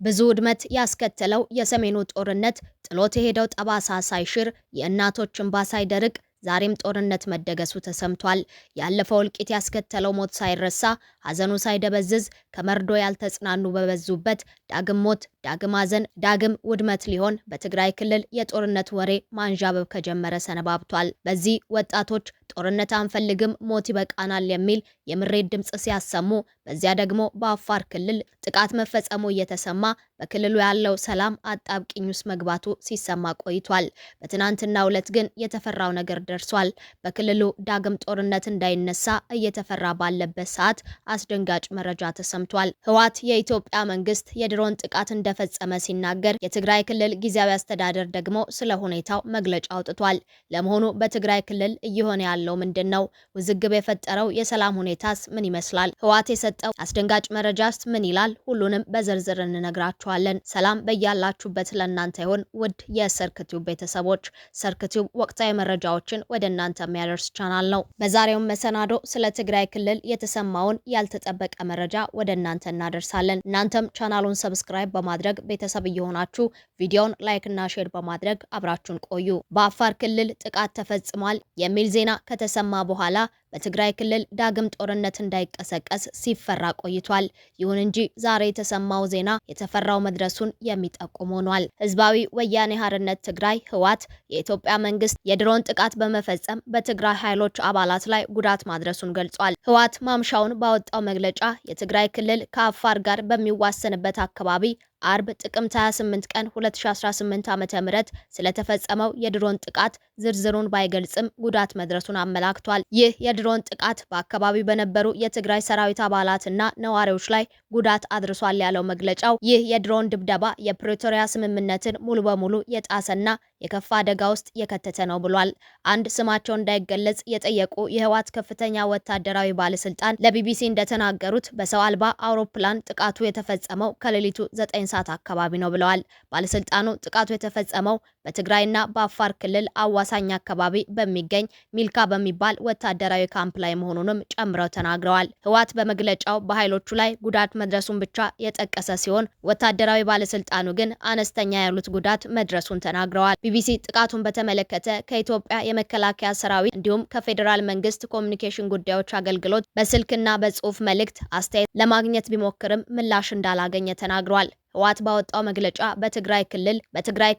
ብዙ ውድመት ያስከተለው የሰሜኑ ጦርነት ጥሎት የሄደው ጠባሳ ሳይሽር፣ የእናቶች እንባ ሳይደርቅ ዛሬም ጦርነት መደገሱ ተሰምቷል። ያለፈው እልቂት ያስከተለው ሞት ሳይረሳ፣ ሀዘኑ ሳይደበዝዝ፣ ከመርዶ ያልተጽናኑ በበዙበት ዳግም ሞት፣ ዳግም ሀዘን፣ ዳግም ውድመት ሊሆን በትግራይ ክልል የጦርነት ወሬ ማንዣበብ ከጀመረ ሰነባብቷል። በዚህ ወጣቶች ጦርነት አንፈልግም፣ ሞት ይበቃናል የሚል የምሬት ድምጽ ሲያሰሙ፣ በዚያ ደግሞ በአፋር ክልል ጥቃት መፈጸሙ እየተሰማ በክልሉ ያለው ሰላም አጣብቂኝ ውስጥ መግባቱ ሲሰማ ቆይቷል። በትናንትናው ዕለት ግን የተፈራው ነገር ደርሷል። በክልሉ ዳግም ጦርነት እንዳይነሳ እየተፈራ ባለበት ሰዓት አስደንጋጭ መረጃ ተሰምቷል። ህወሓት የኢትዮጵያ መንግስት የድሮን ጥቃት እንደፈጸመ ሲናገር፣ የትግራይ ክልል ጊዜያዊ አስተዳደር ደግሞ ስለ ሁኔታው መግለጫ አውጥቷል። ለመሆኑ በትግራይ ክልል እየሆነ ያለው ምንድን ነው? ውዝግብ የፈጠረው የሰላም ሁኔታስ ምን ይመስላል? ህወሓት የሰጠው አስደንጋጭ መረጃስ ምን ይላል? ሁሉንም በዝርዝር እንነግራችኋለን። ሰላም በያላችሁበት ለእናንተ ይሁን ውድ የሰርክቲዩብ ቤተሰቦች። ሰርክቲዩብ ወቅታዊ መረጃዎችን ወደ እናንተ የሚያደርስ ቻናል ነው። በዛሬው መሰናዶ ስለ ትግራይ ክልል የተሰማውን ያልተጠበቀ መረጃ ወደ እናንተ እናደርሳለን። እናንተም ቻናሉን subscribe በማድረግ ቤተሰብ እየሆናችሁ ቪዲዮውን like እና share በማድረግ አብራችሁን ቆዩ። በአፋር ክልል ጥቃት ተፈጽሟል የሚል ዜና ከተሰማ በኋላ በትግራይ ክልል ዳግም ጦርነት እንዳይቀሰቀስ ሲፈራ ቆይቷል። ይሁን እንጂ ዛሬ የተሰማው ዜና የተፈራው መድረሱን የሚጠቁም ሆኗል። ህዝባዊ ወያኔ ሓርነት ትግራይ ህወሓት የኢትዮጵያ መንግስት የድሮን ጥቃት በመፈጸም በትግራይ ኃይሎች አባላት ላይ ጉዳት ማድረሱን ገልጿል። ህወሓት ማምሻውን ባወጣው መግለጫ የትግራይ ክልል ከአፋር ጋር በሚዋሰንበት አካባቢ አርብ ጥቅምት 28 ቀን 2018 ዓ.ም ስለተፈጸመው የድሮን ጥቃት ዝርዝሩን ባይገልጽም ጉዳት መድረሱን አመላክቷል። ይህ የድሮን ጥቃት በአካባቢው በነበሩ የትግራይ ሰራዊት አባላትና ነዋሪዎች ላይ ጉዳት አድርሷል ያለው መግለጫው፣ ይህ የድሮን ድብደባ የፕሪቶሪያ ስምምነትን ሙሉ በሙሉ የጣሰና የከፋ አደጋ ውስጥ የከተተ ነው ብሏል። አንድ ስማቸው እንዳይገለጽ የጠየቁ የህወሓት ከፍተኛ ወታደራዊ ባለስልጣን ለቢቢሲ እንደተናገሩት በሰው አልባ አውሮፕላን ጥቃቱ የተፈጸመው ከሌሊቱ 9 ሰዓት አካባቢ ነው ብለዋል። ባለስልጣኑ ጥቃቱ የተፈጸመው በትግራይና በአፋር ክልል አዋሳኝ አካባቢ በሚገኝ ሚልካ በሚባል ወታደራዊ ካምፕ ላይ መሆኑንም ጨምረው ተናግረዋል። ህወሓት በመግለጫው በኃይሎቹ ላይ ጉዳት መድረሱን ብቻ የጠቀሰ ሲሆን ወታደራዊ ባለስልጣኑ ግን አነስተኛ ያሉት ጉዳት መድረሱን ተናግረዋል። ቢቢሲ ጥቃቱን በተመለከተ ከኢትዮጵያ የመከላከያ ሰራዊት እንዲሁም ከፌዴራል መንግስት ኮሚኒኬሽን ጉዳዮች አገልግሎት በስልክና በጽሁፍ መልእክት አስተያየት ለማግኘት ቢሞክርም ምላሽ እንዳላገኘ ተናግሯል። ህወሓት ባወጣው መግለጫ በትግራይ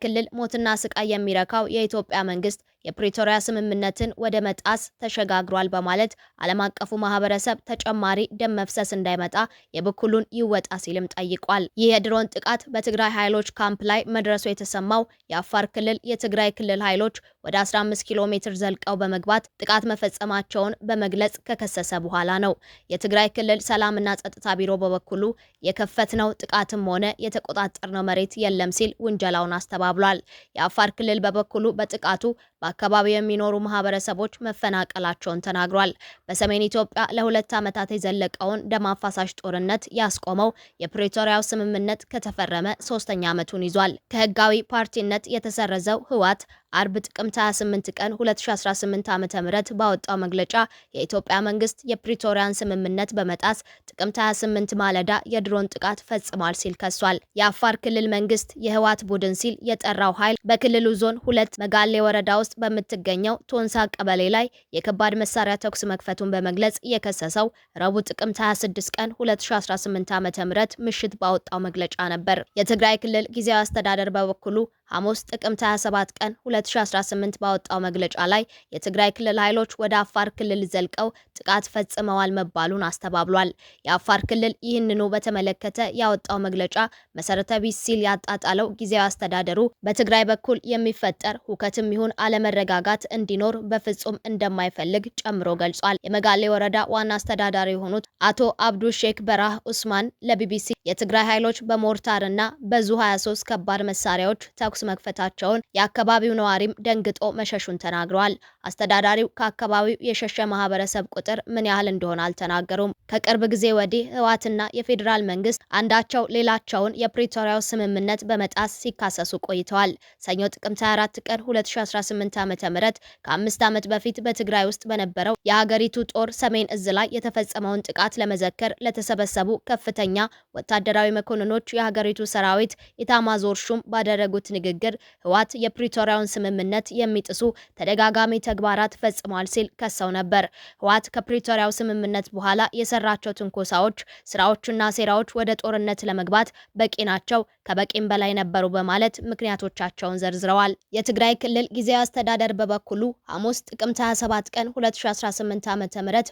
ክልል ሞትና ስቃይ የሚረካው የኢትዮጵያ መንግስት የፕሪቶሪያ ስምምነትን ወደ መጣስ ተሸጋግሯል በማለት ዓለም አቀፉ ማህበረሰብ ተጨማሪ ደም መፍሰስ እንዳይመጣ የበኩሉን ይወጣ ሲልም ጠይቋል። ይህ የድሮን ጥቃት በትግራይ ኃይሎች ካምፕ ላይ መድረሱ የተሰማው የአፋር ክልል የትግራይ ክልል ኃይሎች ወደ 15 ኪሎ ሜትር ዘልቀው በመግባት ጥቃት መፈጸማቸውን በመግለጽ ከከሰሰ በኋላ ነው። የትግራይ ክልል ሰላምና ጸጥታ ቢሮ በበኩሉ የከፈትነው ጥቃትም ሆነ የተቆጣጠርነው መሬት የለም ሲል ውንጀላውን አስተባብሏል። የአፋር ክልል በበኩሉ በጥቃቱ በአካባቢው የሚኖሩ ማህበረሰቦች መፈናቀላቸውን ተናግሯል። በሰሜን ኢትዮጵያ ለ2 ዓመታት የዘለቀውን ደም አፋሳሽ ጦርነት ያስቆመው የፕሪቶሪያው ስምምነት ከተፈረመ ሶስተኛ ዓመቱን ይዟል። ከህጋዊ ፓርቲነት የተሰረዘው ህወሓት አርብ ጥቅምት 28 ቀን 2018 ዓ.ም ባወጣው መግለጫ የኢትዮጵያ መንግስት የፕሪቶሪያን ስምምነት በመጣስ ጥቅምት 28 ማለዳ የድሮን ጥቃት ፈጽሟል ሲል ከሷል። የአፋር ክልል መንግስት የህወሓት ቡድን ሲል የጠራው ኃይል በክልሉ ዞን 2 መጋሌ ወረዳ ውስጥ በምትገኘው ቶንሳ ቀበሌ ላይ የከባድ መሳሪያ ተኩስ መክፈቱን በመግለጽ የከሰሰው ረቡዕ ጥቅምት 26 ቀን 2018 ዓ.ም ምሽት ባወጣው መግለጫ ነበር። የትግራይ ክልል ጊዜያዊ አስተዳደር በበኩሉ ሐሙስ ጥቅምት 27 ቀን 2018 ባወጣው መግለጫ ላይ የትግራይ ክልል ኃይሎች ወደ አፋር ክልል ዘልቀው ጥቃት ፈጽመዋል መባሉን አስተባብሏል። የአፋር ክልል ይህንኑ በተመለከተ ያወጣው መግለጫ መሰረተ ቢስ ሲል ያጣጣለው ጊዜያዊ አስተዳደሩ በትግራይ በኩል የሚፈጠር ሁከትም ይሁን አለመረጋጋት እንዲኖር በፍጹም እንደማይፈልግ ጨምሮ ገልጿል። የመጋሌ ወረዳ ዋና አስተዳዳሪ የሆኑት አቶ አብዱ ሼክ በራህ ኡስማን ለቢቢሲ የትግራይ ኃይሎች በሞርታር እና በዙ 23 ከባድ መሳሪያዎች ተኩስ መክፈታቸውን የአካባቢው ነዋሪዎች ነዋሪም ደንግጦ መሸሹን ተናግረዋል። አስተዳዳሪው ከአካባቢው የሸሸ ማህበረሰብ ቁጥር ምን ያህል እንደሆነ አልተናገሩም። ከቅርብ ጊዜ ወዲህ ህወሓትና የፌዴራል መንግስት አንዳቸው ሌላቸውን የፕሪቶሪያው ስምምነት በመጣስ ሲካሰሱ ቆይተዋል። ሰኞ ጥቅምት 24 ቀን 2018 ዓ.ም ከ5 ዓመት በፊት በትግራይ ውስጥ በነበረው የሀገሪቱ ጦር ሰሜን እዝ ላይ የተፈጸመውን ጥቃት ለመዘከር ለተሰበሰቡ ከፍተኛ ወታደራዊ መኮንኖች የሀገሪቱ ሰራዊት ኢታማዦር ሹም ባደረጉት ንግግር ህወሓት የፕሪቶሪያውን ስምምነት የሚጥሱ ተደጋጋሚ ተግባራት ፈጽሟል ሲል ከሰው ነበር። ህወሓት ከፕሪቶሪያው ስምምነት በኋላ የሰራቸው ትንኮሳዎች፣ ስራዎችና ሴራዎች ወደ ጦርነት ለመግባት በቂ ናቸው፣ ከበቂም በላይ ነበሩ በማለት ምክንያቶቻቸውን ዘርዝረዋል። የትግራይ ክልል ጊዜያዊ አስተዳደር በበኩሉ ሐሙስ ጥቅምት 27 ቀን 2018 ዓ.ም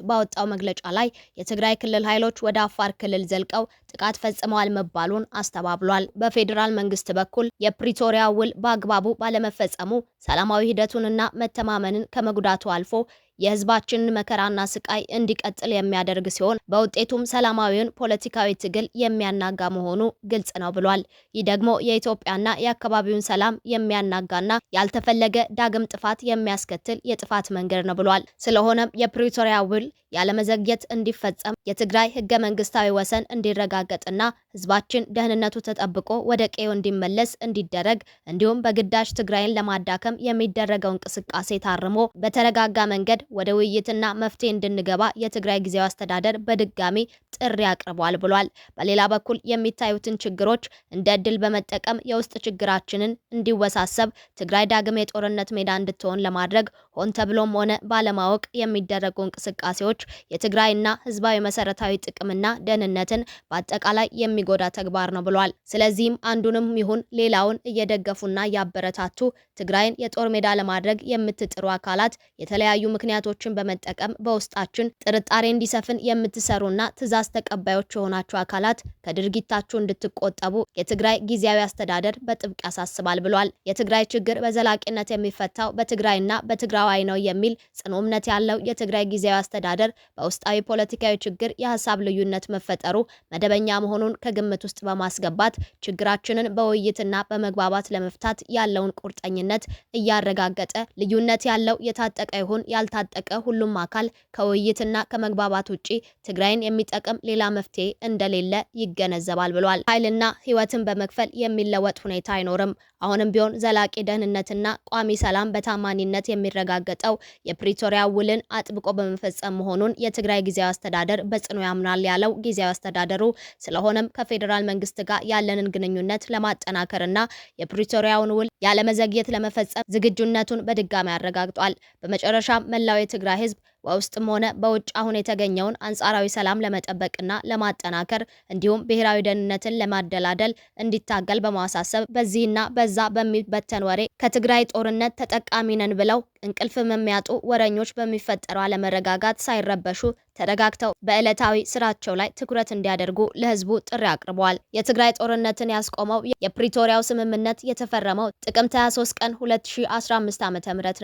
ባወጣው መግለጫ ላይ የትግራይ ክልል ኃይሎች ወደ አፋር ክልል ዘልቀው ጥቃት ፈጽመዋል መባሉን አስተባብሏል። በፌዴራል መንግስት በኩል የፕሪቶሪያ ውል በአግባቡ ባለመፈጸሙ ሰላማዊ ሂደቱንና መተማመንን ከመጉዳቱ አልፎ የህዝባችንን መከራና ስቃይ እንዲቀጥል የሚያደርግ ሲሆን በውጤቱም ሰላማዊውን ፖለቲካዊ ትግል የሚያናጋ መሆኑ ግልጽ ነው ብሏል። ይህ ደግሞ የኢትዮጵያና የአካባቢውን ሰላም የሚያናጋና ያልተፈለገ ዳግም ጥፋት የሚያስከትል የጥፋት መንገድ ነው ብሏል። ስለሆነም የፕሪቶሪያ ውል ያለመዘግየት እንዲፈጸም፣ የትግራይ ህገ መንግስታዊ ወሰን እንዲረጋገጥና ህዝባችን ደህንነቱ ተጠብቆ ወደ ቀዬው እንዲመለስ እንዲደረግ እንዲሁም በግዳጅ ትግራይን ለማዳከም የሚደረገው እንቅስቃሴ ታርሞ በተረጋጋ መንገድ ወደ ውይይትና መፍትሄ እንድንገባ የትግራይ ጊዜያዊ አስተዳደር በድጋሚ ጥሪ አቅርቧል ብሏል። በሌላ በኩል የሚታዩትን ችግሮች እንደ እድል በመጠቀም የውስጥ ችግራችንን እንዲወሳሰብ፣ ትግራይ ዳግም የጦርነት ሜዳ እንድትሆን ለማድረግ ሆን ተብሎም ሆነ ባለማወቅ የሚደረጉ እንቅስቃሴዎች የትግራይና ህዝባዊ መሰረታዊ ጥቅምና ደህንነትን በአጠቃላይ የሚጎዳ ተግባር ነው ብሏል። ስለዚህም አንዱንም ይሁን ሌላውን እየደገፉና እያበረታቱ ትግራይን የጦር ሜዳ ለማድረግ የምትጥሩ አካላት፣ የተለያዩ ምክንያቶችን በመጠቀም በውስጣችን ጥርጣሬ እንዲሰፍን የምትሰሩና ትዕዛዝ ተቀባዮች የሆናችሁ አካላት ከድርጊታችሁ እንድትቆጠቡ የትግራይ ጊዜያዊ አስተዳደር በጥብቅ ያሳስባል ብሏል። የትግራይ ችግር በዘላቂነት የሚፈታው በትግራይና በትግራዋይ ነው የሚል ጽኑ እምነት ያለው የትግራይ ጊዜያዊ አስተዳደር በውስጣዊ ፖለቲካዊ ችግር የሀሳብ ልዩነት መፈጠሩ መደበኛ መሆኑን ከግምት ውስጥ በማስገባት ችግራችንን በውይይትና በመግባባት ለመፍታት ያለውን ቁርጠኝነት እያረጋገጠ፣ ልዩነት ያለው የታጠቀ ይሁን ያልታጠቀ ሁሉም አካል ከውይይትና ከመግባባት ውጪ ትግራይን የሚጠቅም ሌላ መፍትሄ እንደሌለ ይገነዘባል ብሏል። ኃይልና ሕይወትን በመክፈል የሚለወጥ ሁኔታ አይኖርም። አሁንም ቢሆን ዘላቂ ደህንነትና ቋሚ ሰላም በታማኒነት የሚረጋገጠው የፕሪቶሪያ ውልን አጥብቆ በመፈጸም መሆኑን የትግራይ ጊዜያዊ አስተዳደር በጽኑ ያምናል ያለው ጊዜያዊ አስተዳደሩ፣ ስለሆነም ከፌዴራል መንግስት ጋር ያለንን ግንኙነት ለማጠናከርና የፕሪቶሪያውን ውል ያለመዘግየት ለመፈጸም ዝግጁነቱን በድጋሚ አረጋግጧል። በመጨረሻም መላው የትግራይ ህዝብ በውስጥም ሆነ በውጭ አሁን የተገኘውን አንጻራዊ ሰላም ለመጠበቅና ለማጠናከር እንዲሁም ብሔራዊ ደህንነትን ለማደላደል እንዲታገል በማሳሰብ፣ በዚህና በዛ በሚበተን ወሬ ከትግራይ ጦርነት ተጠቃሚ ነን ብለው እንቅልፍ የሚያጡ ወረኞች በሚፈጠረው አለመረጋጋት ሳይረበሹ ተረጋግተው በዕለታዊ ስራቸው ላይ ትኩረት እንዲያደርጉ ለህዝቡ ጥሪ አቅርበዋል። የትግራይ ጦርነትን ያስቆመው የፕሪቶሪያው ስምምነት የተፈረመው ጥቅምት 23 ቀን 2015 ዓ.ም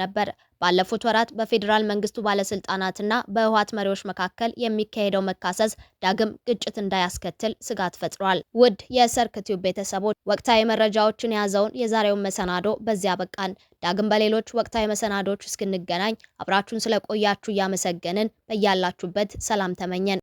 ነበር። ባለፉት ወራት በፌዴራል መንግስቱ ባለስልጣናትና በህወሓት መሪዎች መካከል የሚካሄደው መካሰስ ዳግም ግጭት እንዳያስከትል ስጋት ፈጥሯል። ውድ የሰርክ ቲዩብ ቤተሰቦች፣ ወቅታዊ መረጃዎችን የያዘውን የዛሬውን መሰናዶ በዚያ በቃን። ዳግም በሌሎች ወቅታዊ መሰናዶች እስክንገናኝ አብራችሁን ስለቆያችሁ እያመሰገንን በያላችሁበት ሰላም ተመኘን።